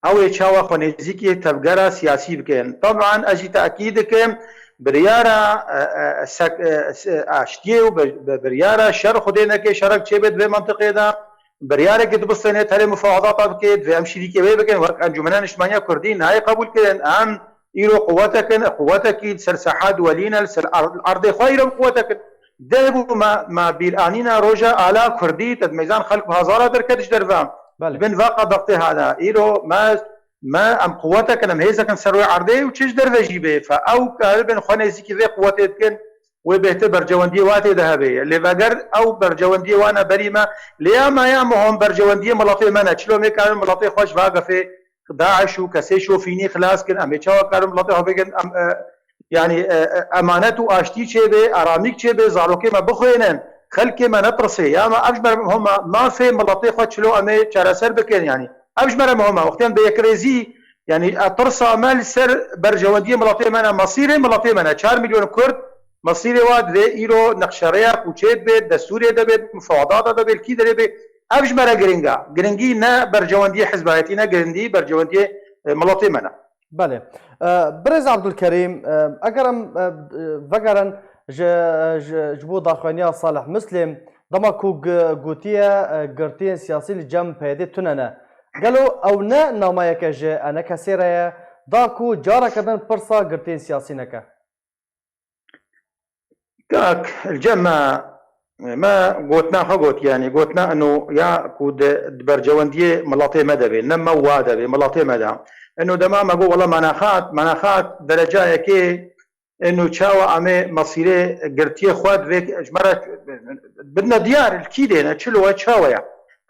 ew ê çawa xwe nêzîkî tevgera siyasî bikin. Teban ez jî tekîd dikim, biryara, e, e, sek-, e, se-, aştiyê û bi, bi, biryara şer Xwedê neke şerek çêbe di vê mentiqê de. Biryarekî dibistêne, terê mufawedata bike, divê em şirîkê wê bikin. Wek Encûmena Niştimaniya Kurdî nayê qebûl kirin. Em îro quwetek in, quwetekî li ser saha duwelî ne, li ser erd-, erdê xwe îro quwetek in. Deh bû me, me bîranîna roja ala Kurdî, te di meyzan xelk bi hazara derket ji derve. Belê. Bin va qedeqtê hane. Îro me, me em quwetek in, em hêzek in ser wê erdê û çi ji derve jî bê. Fe ew karibin xwe nêzîkî vê quwetê dikin. Wê bêhtir bercewendiyê wa tê de hebe. Lê veger ew bercewendiyê wan e berî me. Lê ya me ya muhim bercewendiyê miletê me ne. Çilo em ê karin miletê xwe ji va gefê DAIŞ û kesê şofînî xilas kin. Em ê çawa karin miletê xwe bikin? Em, e, yanî, e, e, emanet û aştî çêbe, aramîk çêbe, zarokê me bixwênin. Xelkê me netirsê. Ya me ev ji me re muhim e. Mafê miletê xwe çilo em ê çareser bikin yanî. Ev ji me re muhim e. Wextê em bi yekrêzî Yanî, e, tirsa me li ser berjewendiyê miletê me ne, mesîrê miletê me ne. Çar milyon Kurd, mesîrê wa divê îro nexşerêya ku çê dibe, destûrê de be, mufawedata de be, li kî derê be, ev ji me re giring e. Giringî ne berjewendiyê hizbayetî ne, giringî berjewendiyê, e, miletê me ne. Belê. E, Birêz Abdulkerîm, e, eger em, e, e, vegerin ji, ji, ji bo daxuyaniya Salih Muslim, dema ku g-, gotiye, e, girtiyên siyasî li cem P Y D tune ne. Gelo ew ne namayeke ji enekesê re ye, da ku careke din pirsa girtiyên siyasî neke? Kak, li cem me, me gotina xwe got, yanî gotina ino ya ku di, di bercewendiyê miletê me de be, ne me wa de be, miletê me de. Ino dema me got, wela me nexat, me nexat derecayekê Eno çawa em ê mesîrê girtiyê xwe divê ji me re bidine diyar, li kî dê ne, çilo ye, çawa ye?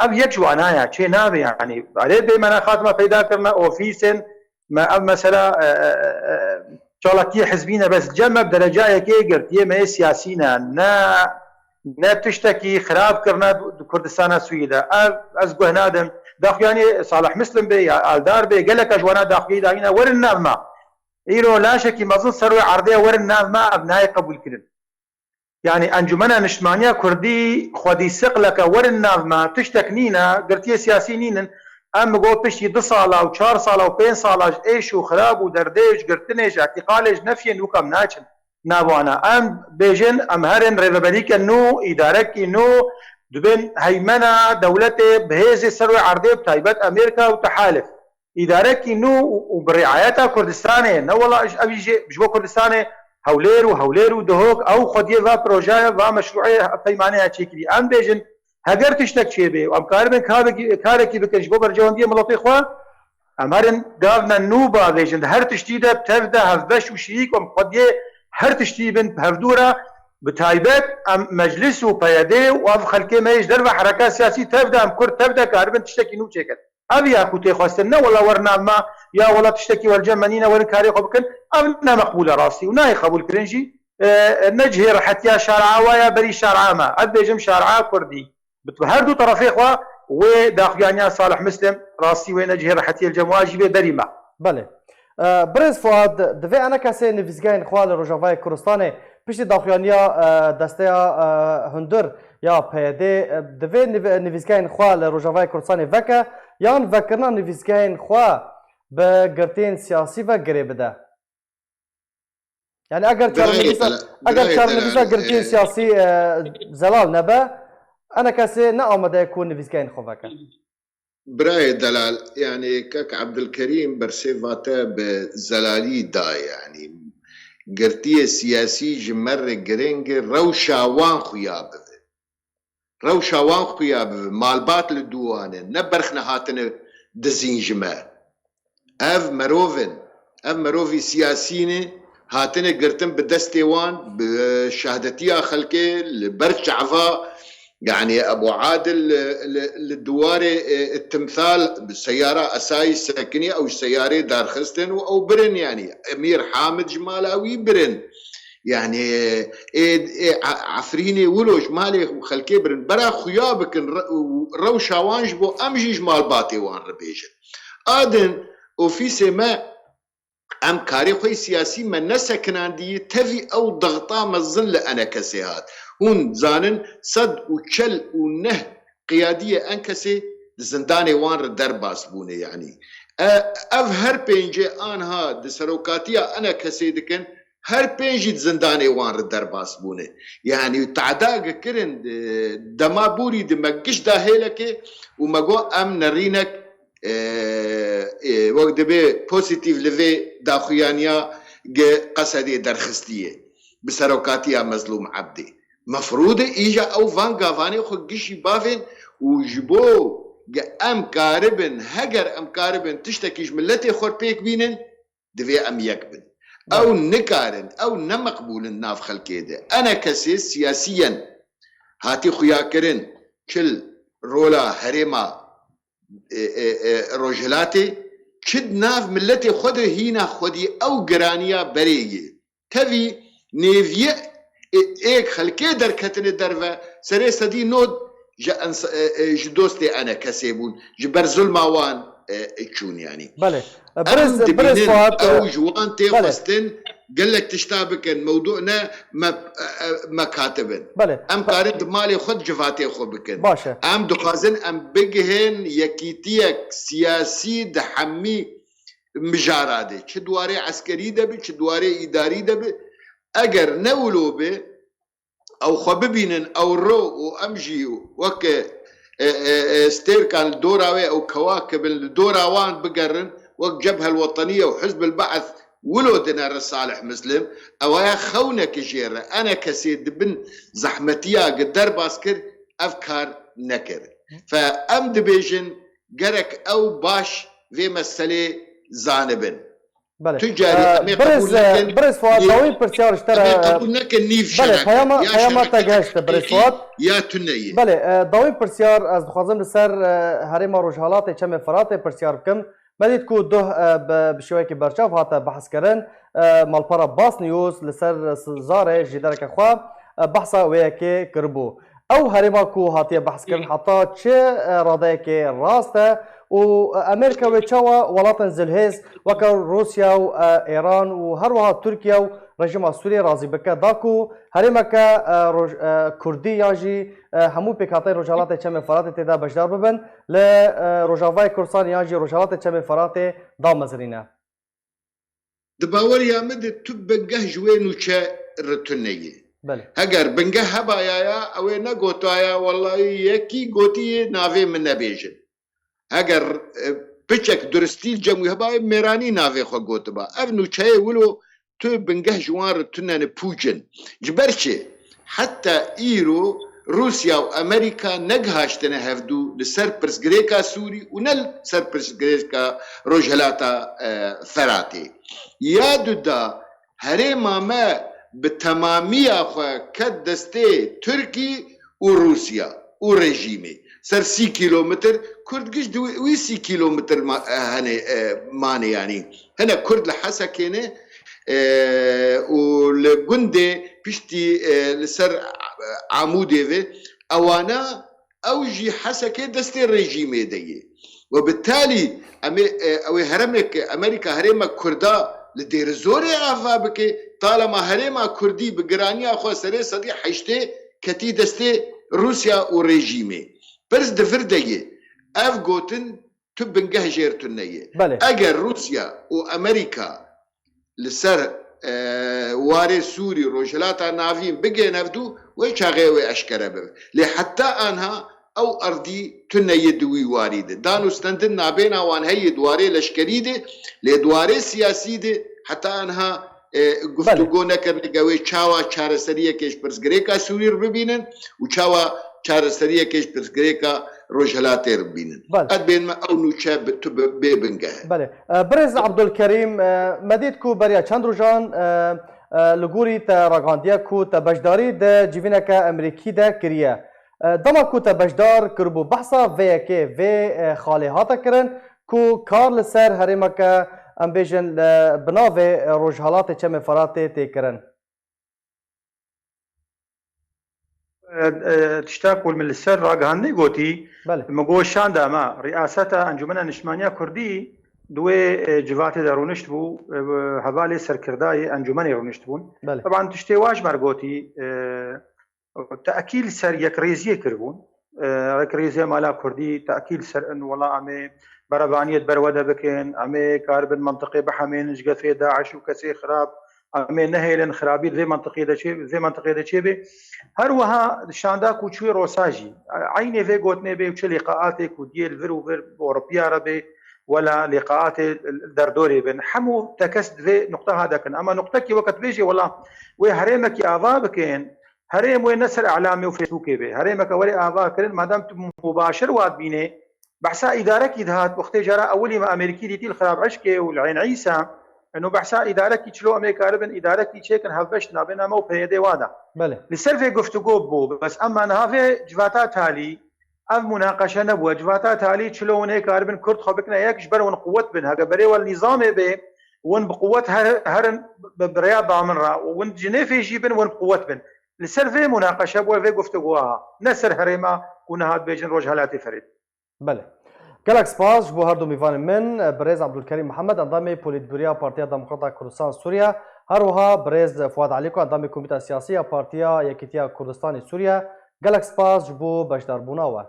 Ev yek ji wana ye, çê nabe yanî. Erê bê me ne xatima peyda kirine ofîsên me, ev mesela, e, e, e, çalakiyê hizbî ne, bes cem me bi derecayekê girtiyê me yê siyasî ne, ne, ne tiştekî xirab kirine di Kurdistana Sûrî de. Ev ez guh nadim. Daxuyaniyê Salih Muslim bê ya Aldar bê, gelek ji wana daxuyê dayîne werin nav me. Îro laşekî mezin ser wê erdê ye, werin nav me, ev nayê qebûlkirin. Yanî Encûmena Niştimaniya Kurdî xwedî siqleke werin nav me, tiştek nîne, girtiyê siyasî nînin. Em bi got piştî du sala û çar sala û pênc sala ji êş û xirab û derdê ji girtinê ji îtîqalê ji nefyên wika em naçin nav wana. Em bêjin em herin rêveberîke nû, îdarekî nû, dibin heymena dewletê bi hêzê ser wê erdê bi taybet Amerîka û tehalif. Îdarekî nû û, û bi riayeta Kurdistanê, ne wela ji, ev jî ji bo Kurdistanê Hewlêr û Hewlêr û Duhok, ew xwediyê va projeye, va meşrûê peymanê ya çêkirî. Em bêjin, heger tiştek çêbê û em karibin karekî, karekî bikin ji bo berjewendiyê miletê xwe, em herin gavne nû bavêjin. Di her tiştî de bi tev de hevbeş û şirîk û em xwediyê her tiştî bin bi hevdû re, bi taybet em meclis û P Y D û ev xelkê me yê ji derve hereka siyasî tev de, em Kurd tev de karibin tiştekî nû çêkin. Ev ya ku tê xwestin, ne wela wer nav me, ya wela tiştekî wer cem me nîne, werin karê xwe bikin. Ev ne meqbûl e rastî û nayê qebûlkirin jî. E, ne cihê rihetiya şara wa ya berî şara me. Ez bêjim şara Kurdî. Bi, bi her du terefê xwe wê daxuyaniya Salih Muslim rastî wê ne cihê rihetiyê li cem wa jî bê berî me. Belê. E, Birêz Fuad, divê enekesê nivîsgehên xwe li Rojavayê Kurdistanê piştî daxuyaniya, e, desteya, e, hundir ya P Y D, e, divê niv-, nivîsgehên xwe li Rojavayê Kurdistanê veke, yan vekirina nivîsgehên xwe bi girtiyên siyasî ve girê bide? Yani eger Birayê çarenivîsa, Delal, eger birayê çarenivîsa Delal, girtiyên e, siyasî, e, zelal nebe, enekesê ne amade ye ku nivîsgehên xwe veke. Birayê Delal, yanî kek Ebdulkerîm bersêva te bi zelalî da, yanî girtiyê siyasî ji me re girêng e, rewşa wan xuya bibe. Rewşa wan xuya bibe, malbat li dû wan e, ne berxne hatine dizîn ji me. Ev merov in. Ev merovî siyasî ne, hatine girtin bi destê wan, bi şehdetiya xelkê li ber çava, yanî Ebû Adil li, li, li diwarê, e, timsal bi seyara esayî sekinî, ew ji seyarê derxistin û ew birin, yanî Emîr Hamid ji mala wî birin. Yanî ê, ê, e, Efrînê wilo ji malê xelkê birin. Bera xuya bikin, re-, rewşa wan ji bo em jî ji malbatê wan re bêjin. A din ofîsê me, em karê xwe yê siyasî me nesekinandiyî, tevî ew dexta mezin li enekesê hat. Hûn zanin sed û çel û neh qiyadiyê enkesê di zindanê wan re derbas bûne, yanî. E, ev her pêncê anha di serokatiya enekesê dikin, her pênc jî di zindanê wan re derbas bûne. Yanî, tehda kirin, e, dema borî di me giş da hêlekê û me got, em nerînek, e, e, wek dibê pozîtîf li vê daxuyaniya gi Qesedê derxistiyê bi serokatiya Mezlûm Ebdê. Mefrûd e îja ew van gavanê xwe gişî bavên û ji bo ge em karibin, heger em karibin tiştekî ji miletê xwe pêk bînin, divê em yek bin. Belê. Ew nikarin, ew ne meqbûl in nav xelkê de. Enekesê siyasiyen hatî xuyakirin, çi li rola herêma, e, e, e, Rojhilatê, çi di nav miletê xwe de hîna xwedî ew giraniya berê yê. Tevî nêviyê ê-, êk xelkê derketine derve, serê sedî nod ji ens-, e, e, ji dostê enekesê bûn, ji ber zulma wan, e, e, çûn, yanî. Belê. E, Em birêz, birêz dibînin Fuat, ew e, ji wan tê belê. Xwestin gelek tişta bikin, mewdû ne me, e, e, mekatib in. Belê. Em karin di malê xwe, di civatê xwe bikin. Baş e. Em dixwazin em bigihên yekîtiyek siyasî di hemî mijara de, çi di warê eskerî de bi, çi di warê îdarî de bi, eger ne wilo be, ew xwe bibînin, ew ro û em jî weke, e, e, e, stêrkan li dora wê ew kewakib in, li dora wan bigerin, wek Cebhe el Weteniye û Hizb el Be'th wilo dinere Salih Muslim, ew aya xewneke jê re, enekesê di bin zehmetiya gi derbas kir, ev kar nekir. Fe em dibêjin, gerek ew baş vê meselê zanibin. Belê. Tu carî Ee, em ê birêz, qebûl e, nekin, birêz Fuat, nîv-, dawî pirsiyar ji te em re, ê e, qebûl nekin nîv belê, şer e. Peyama, Ya peyama şer te e gehişte, birêz Fuat. Ya tu neyê. Belê, e, dawî pirsiyar, ez dixwazim li ser, e, herêma Rojhelatê Çemê Firatê pirsiyar bikim. Me dît ku duh, e, bi, bi şêweyekî berçav hate behskirin. E, malpera Bas News li ser, e, zarê ji dereke xwe, e, behsa wê yekê kiribû. Ew herêma ku hatiye behskirin heta çi, e, radeyekê rast e û, e, Amerîka wê çawa welatên zilhêz weke Rûsya û, e, Îran û her wiha Tirkiye û rejîma Sûriyê razî bike da ku herêmeke, e, roj-, e, Kurdî yan jî, e, hemû pêkhateyên Rojhelatê Çemê Firatê tê de beşdar bibin, li, e, Rojavayê Kurdistan yan jî Rojhelatê Çemê Firatê damezirîne. Di baweriya min de tu bingeh ji wê nûçe re tune yî. Belê. Heger bingeh hebaya ya, ew ê negotaya, wellahî yekî gotiyê navê min nebêjin. Heger, e, piçek duristî li cem wî hebayê, mêranî navê xwe gotiba. Ev nûçeyê wilo tu bingeh ji wan re tune ne pûç in. Ji ber çi? Heta îro Rûsya û Amerîka negihaştine hevdû li ser pirsgirêka Sûrî û ne li ser pirsgirêka Rojhilata, e, Feratê. Ya duda herêma me bi temamiya xwe ket destê Tirkî û Rûsya û rejîmê. Ser sî kîlometr, Kurd giş di wî, wî sî kîlometr ma-, e, hene, e, mane yanî. Hene Kurd li Hesekê ne, e, û li gundê piştî, e, li ser, e, Amûdê ve. Ewana ew jî Hesekê destê rejîmê de yê. We bi talî em ê, e, ew ê herêmek Amerîka herêmek Kurda li Dêrizorê ava bike, talema herêma Kurdî bi giraniya xwe serê sedî heştê ketî destê Rûsya û rejîmê. Pirs di vir de ye. Ev gotin tu bingeh jêr tune ye. Belê. Eger Rûsya û Amerîka li ser, e, warê Sûrî, Rojhilata Navîn bigên hevdû, wê çaxê wê eşkere bibe. Lê heta anha ew erdî tune ye di wî warî de. Dan û stendin nabêna wan heye di warê leşkerî de, lê di warê siyasî de heta anha, e, Belê. guftûgo nekirine ke wê çawa çareseriyekê ji pirsgirêka Sûrî re bibînin û çawa çareseriyekê ji pirsgirêka Rojhilatê re bibînin. Belê. Qet bên me ew nûçe bi tu bi, bê bingeh e. Belê. E, Birêz Abdulkerîm, e, me dît ku beriya çend rojan, e, e, li gorî te ragihandiye ku te beşdarî di civîneke Amerîkî de kiriye. E, dema ku te beşdar kiribû, behsa vê yekê, vê, e, xalê hate kirin ku kar li ser herêmeke, em bêjin, li, bi navê Rojhelatê Çemê Feratê tê kirin. E, e, tişta ku min li ser ragihandinê gotî, Belê. min got şanda me, riyaseta Encûmena Niştimaniya Kurdî di wê, e, civatê de rûnişt bû, e, hevalê serkirdayê encûmenê rûnişt bûn. Belê. Teban tiştê wa ji me re gotî, e, tekî li ser yekrêziyê kiribûn. E, yekrêziya mala Kurdî tekî li ser in, wela em ê berevaniyê di ber we de bikin, em ê karibin mentiqê bihemênin ji gefê DAIŞ û kesê xirab, em ê nehêlin xirabî di vê mentiqê de çê, vê mentiqê de çêbe. Her wiha şanda ku çûyê Rosa jî, eynê vê gotinê bê û çi lîqaatê ku diyê li vir û vir bi Ewropiya re bê, wela lîqaatê li derdorê bin. Hemû tekes di vê nuqta ha dekin. Ema nuqtekî weke dibêjê, wela wê herêmekî ava bikin, herêm wê ne ser îlamê û Facebookê bê. Herêmeke were ava kirin, madem tu mubaşir wa dibînê, behsa îdarekî dihat, wextê cara ewilî me Amerîkî dîtî li Xirab Eşkê û li Eyn Îsa, eno behsa îdarekî çilo em ê karibin, îdarekî çêkin hevbeş nabêna me û P Y D wa da. Belê. Li ser vê guftûgo bû, bes ema niha vê civata talî, ev munaqeşe nebû. Civata talî çilo hûn ê karibin Kurd xwe bikine yek, ji ber hûn quwet bin. Heke berê we li nîzamê bê, hûn bi quwet her, herin bi, bi rêya ba min re. Û hûn Cinêfê jî bin, hûn bi quwet bin. Li ser vê munaqeşe bû, vê guftûgo ha. Ne ser herêma ku niha dibêjin Rojhelatê Ferêt. Belê. Gelek spas ji bo her du mîvanên min, birêz Abdulkerîm Mihemed, endamê Polîtbûroya Partiya Demokrata Kurdistan Sûriye, her wiha birêz Fuad Elîko, endamê Komîta Siyasî ya Partiya Yekîtiya Kurdistanê Sûriye. Gelek spas ji bo beşdarbûna we.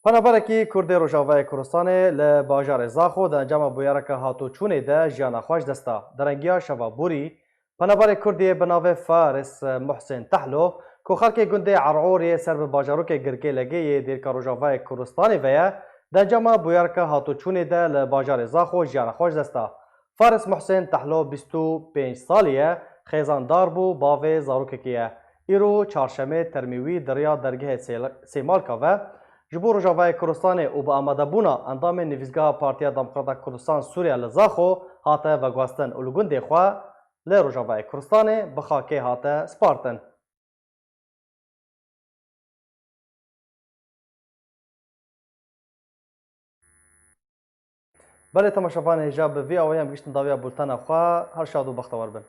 Penaberekî Kurdê Rojavayê Kurdistanê li bajarê Zaxo di encama bûyereke hatûçûnê de jiyana xwe ji dest da. Derengiya şeva borî, penaberê Kurdî yê bi navê Faris Muhsên Tehlo, ku xelkê gundê Eroriyê ser bi bajarokê Girkê Legê yê dêrka Rojavayê Kurdistanê ve ye, di encama bûyereke hatûçûnê de li bajarê Zaxo jiyana xwe ji dest da. Faris Muhsên Tehlo bîst û pênc salî ye, xêzandar bû, bavê zarokekê ye. Îro çarşemê termê wî di riya dergehê Sê-, Sêmalka ve ji bo Rojavayê Kurdistanê û bi amadebûna endamên Nivîsgeha Partiya Demokrata Kurdistan Sûriya li Zaxo hate veguhestin û li gundê xwe li Rojavayê Kurdistanê bi xakê hate spartin. Belê temaşevanê hêja bi vî awayî em gihîştin dawiya bultena xwe, her şad û bextewar bin.